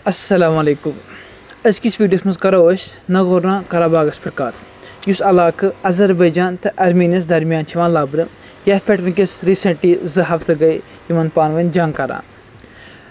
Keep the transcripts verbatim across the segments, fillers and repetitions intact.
السلام علیکم۔ أزکِس ویٖڈیوَس منٛز کَرو أسۍ ناگورنو کاراباغَس پٮ۪ٹھ کَتھ، یُس علاقہٕ اذربائیجان تہٕ ارمینیَس درمیان چھِ یِوان لَبنہٕ، یَتھ پٮ۪ٹھ وٕنکیٚس recently زٕ ہفتہٕ گٔے یِمَن پانہٕ ؤنۍ جنگ کَران۔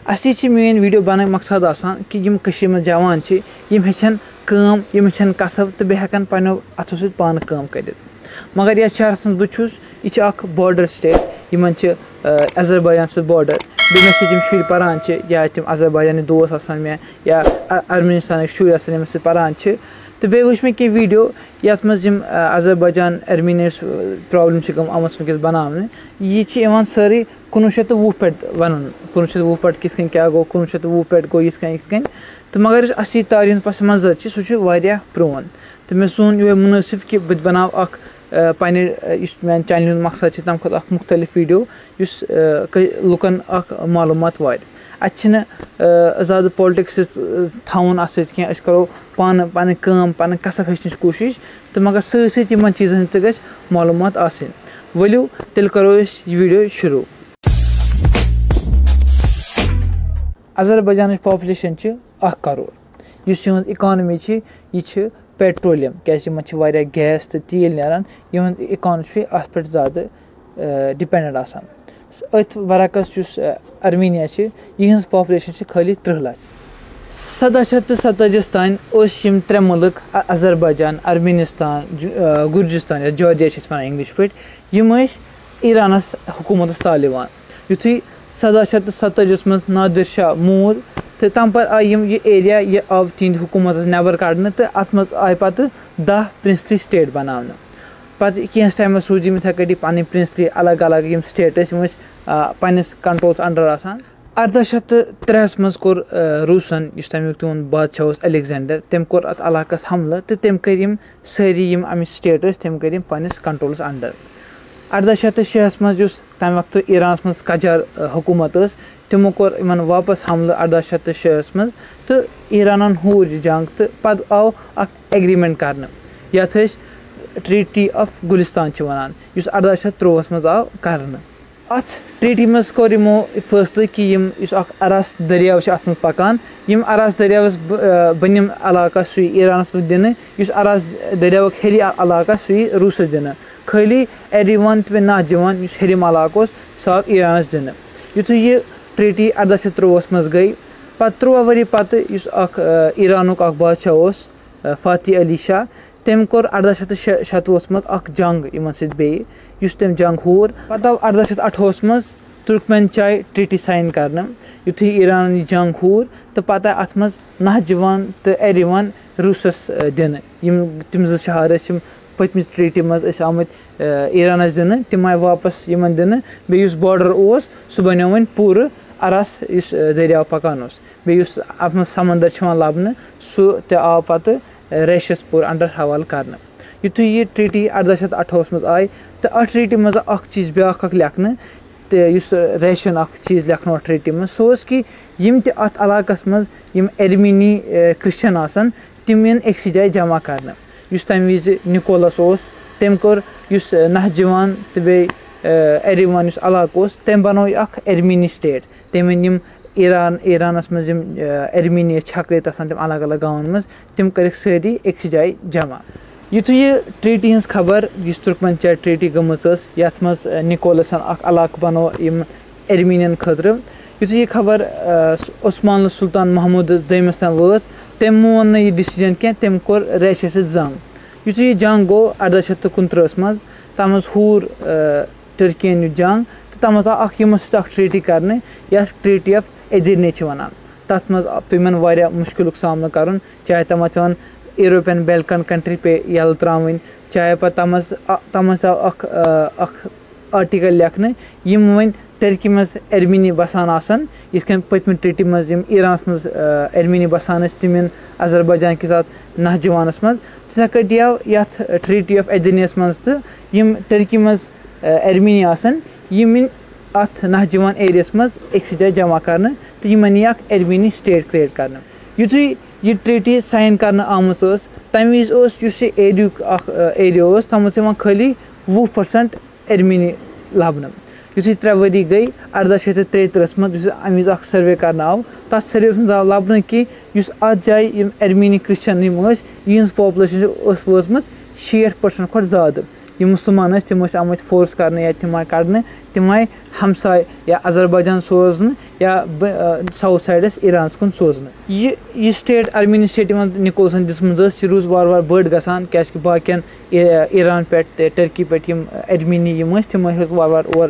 اَصلی چھِ میٛٲنۍ ویٖڈیو بَنٲوِتھ مقصد آسان کہِ یِم کٔشیٖرِ منٛز جوان چھِ، یِم ہیٚچھَن کٲم، یِم ہیٚچھَن کسب تہٕ بیٚیہِ ہٮ۪کَن پنٛنیو اَتھو سۭتۍ پانہٕ کٲم کٔرِتھ۔ مگر یَتھ شہرَس منٛز بہٕ چھُس، یہِ چھِ اَکھ border state، یِمَن چھِ، آ، اذربائیجان سۭتۍ border۔ بیٚیہِ مےٚ سۭتۍ یِم شُرۍ پَران چھِ یا تِم اذربائیجانٕکۍ دوس آسَن مےٚ یا ا-، ارمینستانٕکۍ شُرۍ آسَن یِمَن سۭتۍ پَران چھِ۔ تہٕ بیٚیہِ وٕچھ مےٚ کینٛہہ ویٖڈیو یَتھ منٛز یِم، آ، اذربائیجان ارمینیَس، آ، problem چھِ گٔمٕژ، آمٕژ وٕنکیٚس بَناونہٕ۔ یہِ چھِ یِوان سٲرٕے کُنوُہ شیٚتھ تہٕ وُہ پٮ۪ٹھ وَنُن، کُنوُہ شیٚتھ تہٕ وُہ پٮ۪ٹھ کِتھ کٔنۍ کیٛاہ گوٚو، کُنوُہ شیٚتھ تہٕ وُہ پٮ۪ٹھ گوٚو یِتھ کٔنۍ یِتھ کٔنۍ۔ تہٕ مگر یُس اَصلی تاریٖخ پس منظر چھِ، سُہ چھُ واریاہ پرٛون۔ تہٕ مےٚ سوٗن یِہوٚے مُنٲسِب کہِ بہٕ تہِ بَناو اَکھ، آ، پنٛنہِ، آ، یُس میٛانہِ چینلہِ ہُنٛد مقصد چھِ، تَمہِ کھۄتہٕ اَکھ مُختلف ویٖڈیو، یُس، آ، کٔ-، لُکَن اَکھ معلوٗمات واتہِ۔ اَتہِ چھِنہٕ، آ، زیادٕ politics، آ، تھاوُن اَتھ سۭتۍ کینٛہہ۔ أسۍ کَرو پانہٕ پَنٕنۍ کٲم، پَنٕنۍ کسب ہیٚچھنٕچ کوٗشِش، تہٕ مگر سۭتۍ سۭتۍ یِمَن چیٖزَن ہٕنٛز تہِ گژھِ معلوٗمات آسٕنۍ۔ ؤلِو، تیٚلہِ کَرو أسۍ یہِ ویٖڈیو شروٗع۔ اذربائیجانٕچ population چھِ اَکھ کَرور۔ یُس یِہٕنٛز economy چھِ، یہِ چھِ petroleum، کیٛازِ یِمَن چھِ واریاہ gas تہٕ تیٖل نیران، یِہُنٛد economy چھِ اَتھ پٮ۪ٹھ زیادٕ، آ، dependent آسان۔ أتھۍ برعکس یُس، آ، ارمینیا چھِ، یِہٕنٛز population چھِ خٲلی تٕرٛہ لَچھ۔ سَداہ شیٚتھ تہٕ ستٲجِیَس تام ٲسۍ یِم ترٛےٚ مُلک، ا-، اذربائیجان، ارمینستان، جو-، آ، گُرجستان یا جارجیا چھِ أسۍ وَنان English پٲٹھۍ، یِم ٲسۍ ایرانَس حکوٗمتَس تَل یِوان۔ یُتھُے سَداہ شیٚتھ تہٕ ستٲجِیَس منٛز نادر شاہ موٗد تہٕ تَمہِ پَتہٕ آیہِ یِم، یہِ area، یہِ آو تِہِنٛدِ حکوٗمتَس نٮ۪بر کَڑنہٕ تہٕ اَتھ منٛز آیہِ پَتہٕ دَہ princely state بَناونہٕ۔ پَتہٕ کینٛہَس ٹایمَس روٗدۍ یِم یِتھَے کٲٹھۍ پَنٕنۍ princely الگ الگ یِم state ٲسۍ، یِم ٲسۍ، آ، پنٛنِس controlس under آسان۔ اَرداہ شیٚتھ تہٕ ترٛےٚ منٛز کوٚر، آ، روٗسَن، یُس تَمیُک تِہُنٛد بادشاہ اوس الیگزینڈر، تٔمۍ کوٚر اَتھ علاقَس حملہٕ تہٕ تٔمۍ کٔرۍ یِم سٲری یِم اَمِچ state ٲسۍ، تٔمۍ کٔرۍ یِم پنٛنِس controlس under۔ اَرداہ شیٚتھ تہٕ شیٚیَس منٛز یُس تَمہِ وقتہٕ ایرانَس منٛز قجار، آ، حکوٗمت ٲس، تِمو کوٚر یِمَن واپَس حملہٕ اَرداہ شیٚتھ تہٕ شیٚیَس منٛز تہٕ ایرانَن ہوٗر یہِ جنٛگ تہٕ پَتہٕ آو اَکھ agreement کَرنہٕ، یَتھ أسۍ Treaty of Gulistan چھِ وَنان، یُس اَرداہ شیٚتھ ترٛۆہَس منٛز آو کَرنہٕ۔ اَتھ treaty منٛز کوٚر یِمو فٲصلہٕ کہِ یِم، یُس اَکھ اَراس دٔریاو چھُ اَتھ منٛز پَکان، یِم اَراس دٔریاوَس ب-، آ، بٔنِم علاقہٕ سُہ یی ایرانَس منٛز دِنہٕ، یُس اَراس دٔریاوُک ہیٚرِ علاقہٕ سُہ یی روٗسَس دِنہٕ۔ خٲلی ایریوان تہٕ بیٚیہِ ناہجوان، یُس ہیٚرِم علاقہٕ اوس، سُہ آو ایرانَس دِنہٕ۔ یُتھُے یہِ treaty اَرداہ شیٚتھ ترٛۆہَس منٛز گٔے، پَتہٕ ترٛۆہَہ ؤری پَتہٕ یُس اَکھ، آ، ایرانُک اَکھ بادشاہ اوس، آ، فاتح علی شاہ، تٔمۍ کوٚر اَرداہ شیٚتھ تہٕ شَتوُہَس منٛز اَکھ جنٛگ یِمَن سۭتۍ بیٚیہِ، یُس تٔمۍ جنٛگ ہوٗر۔ پَتہٕ آو اَرداہ شیٚتھ اَٹھووُہَس منٛز تُرکمن چاے treaty sign کَرنہٕ۔ یُتھُے ایرانَن یہِ جنٛگ ہوٗر تہٕ پَتہٕ آے اَتھ منٛز ناہجوان تہٕ ایریوان روٗسَس، آ، دِنہٕ۔ یِم تِم زٕ شہر ٲسۍ یِم پٔتمِس treaty منٛز ٲسۍ آمٕتۍ، آ، ایرانَس دِنہٕ، تِم آے واپَس یِمَن دِنہٕ۔ بیٚیہِ یُس border اوس، سُہ بَنیو وۄنۍ پوٗرٕ اَراس، یُس، آ، دٔریاو پَکان اوس۔ بیٚیہِ یُس اَتھ منٛز سمندر چھُ یِوان لَبنہٕ، سُہ تہِ آو پَتہٕ ریشَس پوٗرٕ under حوالہٕ کَرنہٕ۔ یُتھُے یہِ treaty اَرداہ شیٚتھ اَٹھووُہَس منٛز آیہِ تہٕ اَتھ treaty منٛز آو اَکھ چیٖز بیٛاکھ اَکھ لیکھنہٕ، تہٕ یُس ریشَن اَکھ چیٖز لیکھنوو اَتھ treaty منٛز، سُہ اوس کہِ یِم تہِ اَتھ علاقَس منٛز یِم ارمینی، اے، Christian آسَن، تِم یِن أکسٕے جایہِ جمع کَرنہٕ۔ یُس تَمہِ وِزِ نِکولَس اوس، تٔمۍ کوٚر یُس، اے، ناہجوان تہٕ بیٚیہِ، اے، ایریوان یُس علاقہٕ اوس، تٔمۍ بَنوو یہِ اَکھ ارمینی state۔ تٔمۍ أنۍ یِم ایران، ایرانَس منٛز یِم، اے، ارمینی ٲسۍ چھَکرٲوِتھ آسان تِم الگ الگ گامَن منٛز، تِم کٔرِکھ سٲری أکسٕے جایہِ جمع۔ یُتھُے یہِ treaty ہٕنٛز خبر، یُس تُرکمن چاے treaty گٔمٕژ ٲس، یَتھ منٛز، اے، نِکولَسَن اَکھ علاقہٕ بَنوو یِم ارمینین خٲطرٕ۔ یُتھُے یہِ خبر، آ، عثمان السلطان محمود دوٚیمِس تام وٲژ، تٔمۍ مون نہٕ یہِ decision کینٛہہ، تٔمۍ کوٚر ریشہِ سۭتۍ زنٛگ۔ یُتھُے یہِ جنٛگ گوٚو اَرداہ شیٚتھ تہٕ کُنترٛہَس منٛز، تَتھ منٛز ہوٗر، آ، ٹرکین یہِ جنٛگ تہٕ تَتھ منٛز آو اَکھ یِمَن سۭتۍ اَکھ treaty کَرنہٕ، یَتھ Treaty of Edirne چھِ وَنان۔ تَتھ منٛز آ-، پیوٚو یِمَن واریاہ مُشکِلُک سامنہٕ کَرُن، چاہے تِمَن تِمَن European Balkan country پے یَلہٕ ترٛاوٕنۍ، چاہے پَتہٕ تَتھ منٛز آ-، تَتھ منٛز تہِ آو اَکھ، آ، اَکھ article لیکھنہٕ، یِم وۄنۍ ٹرکی منٛز ارمینی بسان آسن، یِتھ کٔنۍ پٔتمہِ treaty منٛز یِم ایرانس منٛز، آ، ارمینی بسان ٲسۍ، تِم یِن اذربائیجان کِس اتھ نہجوانس منٛز۔ تِتھے کٲٹھۍ آو یتھ Treaty of Edirne یس منٛز تہٕ یِم ٹرکی منٛز، آ، ارمینی آسن، یِم یِن اتھ نہجوان area یس منٛز أکسٕے جایہِ جمع کرنہٕ تہٕ یِمن یی اکھ ارمینی state create کرنہٕ۔ یُتھُے یہِ treaty sign کرنہٕ آمٕژ ٲس، تمہِ وِزِ اوس یُس یہِ area یُک اکھ، آ، area اوس، تتھ منٛز اوس یِوان خٲلی وُہ percent ارمینی لبنہٕ۔ یُتھُے ترٛےٚ ؤری گٔے، ارداہ شیٚتھ تہٕ ترٛیہِ ترٕٛہس منٛز یُس امہِ وِزِ اکھ survey کرنہٕ آو، تَتھ سٔروِس منٛز آو لَبنہٕ کہِ یُس اَتھ جایہِ یِم أرمیٖنی کرٛسچَن یِم ٲسۍ، یِہٕنٛز پاپولیشن ٲس وٲژمٕژ شیٹھ پٔرسَنٹ کھۄتہٕ زیادٕ۔ یِم مُسلمان ٲسۍ، تِم ٲسۍ آمٕتۍ فورس کَرنہٕ یا تِم آیہِ کَڑنہٕ، تِم آیہِ ہمساے یا اذربایجان سوزنہٕ یا ساوُتھ سایڈَس ایرانَس کُن سوزنہٕ۔ یہِ یہِ سٹیٹ، أرمیٖنی سٹیٹ یِمَن نِکولسَن دِژمٕژ ٲس، یہِ روٗز وارٕ وارٕ بٔڑ گژھان، کیٛازِکہِ باقیَن ایران پٮ۪ٹھ تہٕ ٹرکی پٮ۪ٹھ یِم أرمیٖنی یِم ٲسۍ، تِم ٲسۍ وارٕ وارٕ اور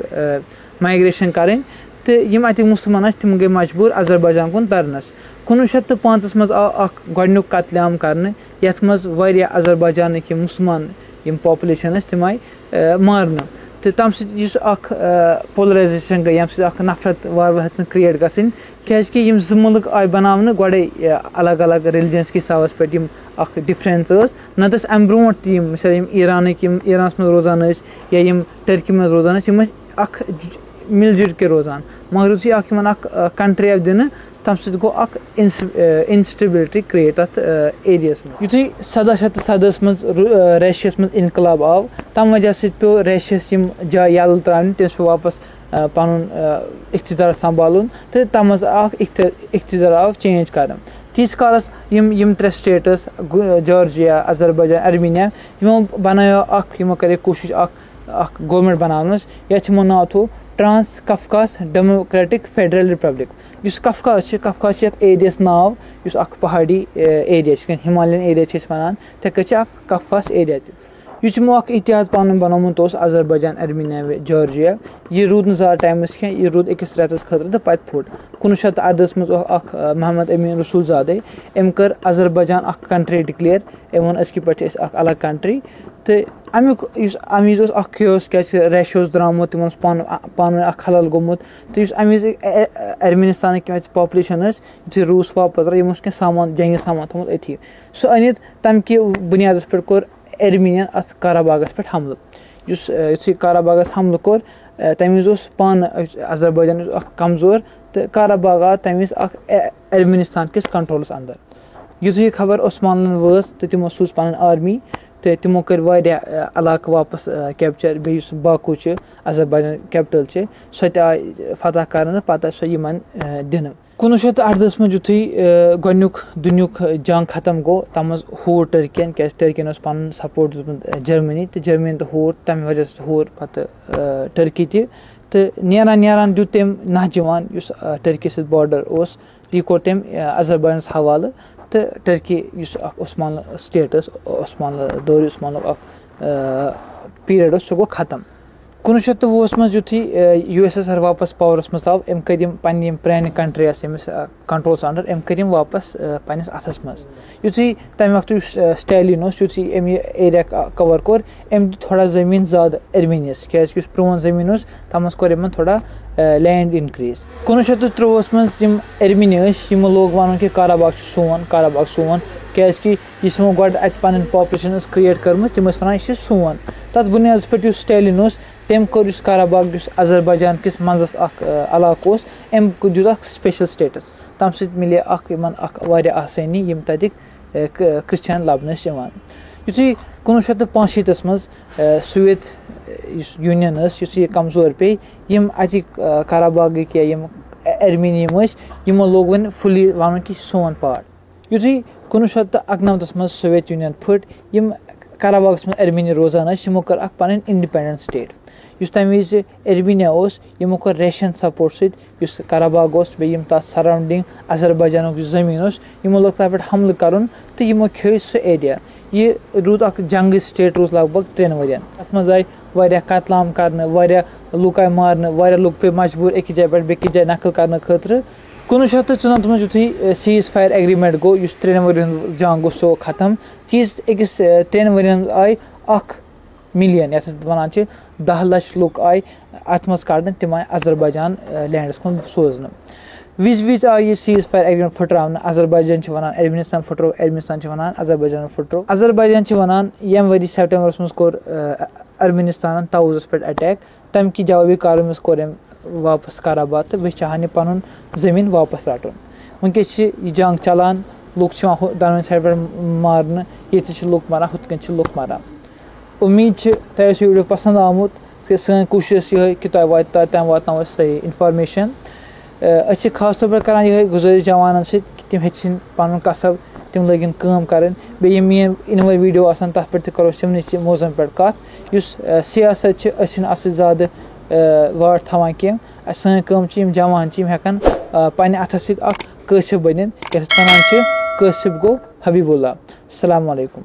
مایگریشن کَرٕنۍ، تہٕ یِم اَتِکۍ مُسلمان ٲسۍ، تِم گٔے مجبوٗر اذربایجان کُن ترنَس۔ کُنوُہ شیٚتھ تہٕ پانٛژَس منٛز آو اکھ گۄڈٕنیُک قتل عام کرنہٕ، یَتھ منٛز واریاہ اذربایجانٕکۍ یِم مُسلمان یِم پاپولیشن ٲسۍ، تِم آیہِ، آ، مارنہٕ۔ تہٕ تَمہِ سۭتۍ یُس اکھ، آ، پولرائزیشن گٔے، ییٚمہِ سۭتۍ اکھ نفرت وارٕ وارٕ ہیٚژٕن کریٹ گژھٕنۍ، کیازِ کہِ یِم زٕ مُلک آیہِ بَناونہٕ گۄڈے، آ، الگ الگ ریلیجنس کہِ حسابَس پٮ۪ٹھ، یِم اکھ ڈفرنس ٲس۔ نتہٕ ٲسۍ اَمہِ برونٛٹھ تہِ یِم، مثال، یِم ایرانٕکۍ، یِم ایرانَس منٛز روزان ٲسۍ یا یِم ٹرکی منٛز روزان ٲسۍ، یِم ٲسۍ اکھ ج-، مِل جُل کے روزان، مگر یُتھُے اکھ یِمن اکھ، آ، کنٹری آو دِنہٕ، تَمہِ سۭتۍ گوٚو اکھ انس-، آ، انسٹیبلٹی کریٹ تَتھ، آ، ایریاہَس منٛز۔ یُتھُے سَداہ شیٚتھ تہٕ سَدہَس منٛز رو-، آ، ریشیاہَس منٛز انقلاب آو، تَمہِ وجہ سۭتۍ پیوٚو ریشیاہَس یِم جاے یَلہٕ ترٛاونہِ، تٔمِس پیوٚو واپس، آ، پَنُن، آ، اقتدار سنبھالُن، تہٕ تَتھ منٛز آو اقت-، اقتدار آو چینج کرنہٕ۔ تیٖتِس کالَس یِم، یِم ترٛےٚ سٹیٹس، گو-، جارجیا، اذربایجان، ارمینیا، یِمو بنایو اکھ، یِمو کَرے کوٗشِش اکھ اکھ گورمنٹ بناونَس، یَتھ یِمو ناو تھوٚو ٹرانس کفکاس ڈیموکریٹک فیڈرل ریپبلک۔ یُس کفکاس چھِ، کفکاس چھِ یَتھ ایریاہَس ناو، یُس اکھ پہاڑی، اے، ایریا چھِ، یِتھ کٔنۍ ہمالین ایریا چھِ أسۍ وَنان، تِتھَے کٔنۍ چھِ اکھ کفکاس ایریا تہِ۔ یُس یِمو اکھ اتحاد پانہٕ ؤنۍ بنومُت اوس، اذربایجان، ارمینیا، جارجیا، یہِ روٗد نہٕ زیادٕ ٹایمَس کینٛہہ، یہِ روٗد أکِس رٮ۪تَس خٲطرٕ تہٕ پَتہٕ پھُٹ۔ کُنوُہ شیٚتھ تہٕ اَردَہَس منٛز اوس اکھ، آ، محمد امین رسول زادے، أمۍ کٔر اذربایجان اکھ کنٹری ڈکلیئر، أمۍ ووٚن، أزکہِ پٮ۪ٹھ چھِ أسۍ اکھ الگ کنٹری۔ تہٕ اَمیُک یُس اَمہِ وِزِ اوس اکھ chaos، کیٛازِ کہِ ریش اوس درٛامُت، تِمن اوس پانہٕ، پانہٕ ؤنۍ اکھ خلل گوٚمُت۔ تہٕ یُس اَمہِ وِزِ اَ-، اَ-، ارمینستانٕکۍ یِم اَتہِ پاپولیشن ٲسۍ، یُتھُے روٗس واپس درٛاو، یِمو اوس کینٛہہ سامان، جنگی سامان تھوٚمُت أتھی۔ سُہ أنِتھ، تَمہِ کہِ بُنیادس پٮ۪ٹھ کوٚر ارمینین اتھ کاراباغس پٮ۪ٹھ حملہٕ۔ یُس، اَ، یُتھُے کاراباغس حملہٕ کوٚر، اَ، تَمہِ وِزِ اوس پانہٕ اذربایجان اوس اکھ کمزور، تہٕ کاراباغ آو تَمہِ وِزِ اکھ اَ-، ارمینستان کِس کنٹرولس اندر۔ یُتھُے یہِ خبر عثمانن وٲژ تہٕ تِمو سوٗز پنٕنۍ آرمی تہٕ تِمو کٔرۍ واریاہ، آ، علاقہٕ واپس، آ، کیپچر، بیٚیہِ یُس باکو چھُ، اذربایجان کیپٹل چھِ، سۄ تہِ آیہِ فتح کرنہٕ، پتہٕ آیہِ سۄ یِمن، آ، دِنہٕ۔ کُنوُہ شیٚتھ تہٕ اردہس منٛز یُتھُے، آ، گۄڈٕنیُک دُنیُک جنگ ختم گوٚو، تتھ منٛز ہور ٹرکین، کیازِ ٹرکین اوس پنُن سپورٹ دیُتمُت، آ، جرمنی، تہٕ جرمنی تہٕ ہور، تمہِ وجہ سۭتۍ ہور پتہٕ، آ، ٹرکی تہِ۔ تہٕ نیران نیران دیُت تٔمۍ نہجوان، یُس، آ، ٹرکی سۭتۍ بارڈر اوس، یہِ کوٚر تٔمۍ، آ، اذربایجانس حوالہٕ، تہٕ ٹرکی یُس اکھ عثمان سٹیٹ ٲس، عثمان دورِ عثمانُک اکھ، آ، پیریڈ اوس، سُہ گوٚو ختم۔ کُنوُہ شیٚتھ تہٕ وُہس منٛز یُتھُے، آ، یو ایس ایس آر واپس پاورس منٛز آو، أمۍ کٔرۍ یِم پننہِ یِم پرانہِ کنٹری آسہٕ أمِس، آ، کنٹرولس انڈر، أمۍ کٔرۍ یِم واپس، آ، پننِس اتھس منٛز۔ یُتھُے تمہِ وقتہٕ یُس، آ، سٹیلین اوس، یُتھُے أمۍ یہِ ایریا ک-، کور کوٚر، أمۍ دیُت تھوڑا زٔمیٖن زیادٕ ارمینیس، کیازِ کہِ یُس پرون زٔمیٖن اوس، تَتھ منٛز کوٚر یِمن تھوڑا، آ، لینڈ انکریز۔ کُنوُہ شیٚتھ تہٕ ترٛۆہَس منٛز یِم ارمینی ٲسۍ، یِمو لوگ وَنُن کہِ کاراباغ چھُ سون، کاراباغ سون، کیازِ کہِ یُس یِمو گۄڈٕ اَتہِ پَنٕنۍ پاپولیشن ٲس کریٹ کٔرمٕژ، تِم ٲسۍ وَنان، یہِ چھِ سون۔ تَتھ بُنیادَس پٮ۪ٹھ یُس سٹیلین اوس، تٔمۍ کوٚر یُس کاراباغ، یُس اذربایجان کِس منٛزَس اَکھ، آ، علاقہٕ اوس، أمۍ دیُت اَکھ سپیشل سٹیٹس۔ تَمہِ سۭتۍ مِلے اَکھ یِمن اَکھ واریاہ آسٲنی، یِم تَتِکۍ، آ، ک-، کرسچن لَبنہٕ ٲسۍ یِوان۔ یُتھُے کُنوُہ شیٚتھ تہٕ پانٛژشیٖتَس منٛز، آ، سوویت، آ، یُس یوٗنین ٲس، یُتھُے یہِ کمزور پیٚیہِ، یِم اَتِکۍ، آ، کاراباغٕکۍ یا یِم ارمینی یِم ٲسۍ، یِمو لوگ وۄنۍ فُلی وَنُن کہِ یہِ چھُ سون پارٹ۔ یُتھُے کُنوُہ شیٚتھ تہٕ اَکنَمتَس منٛز سوویت یوٗنین پھٕٹ، یِم کاراباغَس منٛز ارمینی روزان ٲسۍ، یِمو کٔر اَکھ پَنٕنۍ انڈیپینڈنٹ سٹیٹ۔ یُس تَمہِ وِزِ ارمینیا اوس، یِمو کوٚر ریشن سپورٹ سۭتۍ، یُس کاراباغ اوس، بیٚیہِ یِم تَتھ سراونڈنگ اذربایجانُک یُس زٔمیٖن اوس، یِمو لوگ تَتھ پٮ۪ٹھ حملہٕ کَرُن تہٕ یِمو کھیوٚو سُہ ایریا۔ یہِ روٗد اَکھ جنگی سٹیٹ، روٗد لگ بگ ترٛٮ۪ن ؤرین۔ اَتھ منٛز آیہِ واریاہ قتل عام کرنہٕ، واریاہ لُکھ آیہِ مارنہٕ، واریاہ لُکھ پیٚیہِ مجبوٗر أکِس جایہِ پٮ۪ٹھ بیٚکِس جایہِ نقل کرنہٕ خٲطرٕ۔ کُنوُہ شیٚتھ تہٕ ژُنَمتَس منٛز یُتھُے، اے، سیٖز فایَر ایگریمنٹ گوٚو، یُس ترٛٮ۪ن ؤرین ہُنٛد جنگ اوس، سُہ گوٚو ختم۔ تیٖژ أکِس، اے، ترٛٮ۪ن ؤرین آیہِ اکھ ملین، یَتھ أسۍ وَنان چھِ دَہ لَچھ لُکھ آیہِ اَتھ منٛز کَڑنہٕ، تِم آیہِ اذربایجان، اے، لینڈَس کُن سوزنہٕ۔ وِزِ وِزِ آیہِ یہِ سیٖز فایَر ایگریمنٹ پھٕٹراونہٕ۔ اذربایجان چھِ وَنان ارمینستان پھٕٹرو، ارمینستان چھِ وَنان اذربایجان پھٕٹرو۔ اذربایجان چھِ وَنان ییٚمہِ ؤری سپٹمبرَس منٛز کوٚر، اے، ارمینستانن طاووسَس پٮ۪ٹھ اٹیک۔ تَمہِ کہِ جوابی کاروٲیی منٛز کوٚر أمۍ واپس کاراباغ تہٕ بیٚیہِ چاہان یہِ پَنُن زٔمیٖن واپس رَٹُن۔ وٕنکیٚس چھِ یہِ جنگ چلان، لُکھ چھِ یِوان ہُہ-، دۄنوَے سایڈٕ پٮ۪ٹھ مارنہٕ، ییٚتہِ تہِ چھِ لُکھ مَران، ہُتھ کٔنۍ چھِ لُکھ مَران۔ اُمید چھِ تۄہہِ آسہِ یہِ ویٖڈیو پَسنٛد آمُت، تہٕ سٲنۍ کوٗشِش ٲس یِہوٚے کہِ تۄہہِ وات-، تۄہہِ تام واتناوو أسۍ صحیح اِنفارمیشَن۔ أسۍ چھِ خاص طور پر کران یِہوٚے گُزٲرِش جوانن سۭتۍ کہِ تِم ہیٚچھِن پنُن کسب، تِم لٲگِن کٲم کرٕنۍ۔ بیٚیہِ یِم میٲنۍ یِنہٕ وٲلۍ ویٖڈیو آسن، تتھ پٮ۪ٹھ تہِ کرو أسۍ یِمنٕے چی-، موضوعن پٮ۪ٹھ کتھ، یُس، آ، سیاست چھِ، أسۍ چھِنہٕ اتھ سۭتۍ زیادٕ، آ، واٹھ تھاوان کینٛہہ۔ اسہِ، سٲنۍ کٲم چھِ، یِم جوان چھِ، یِم ہٮ۪کن، آ، پننہِ اتھس سۭتۍ اکھ کٲسِب بٔنِتھ، یتھ أسۍ ونان چھِ کٲسِب گوٚو حبیب اللہ۔ السلام علیکم۔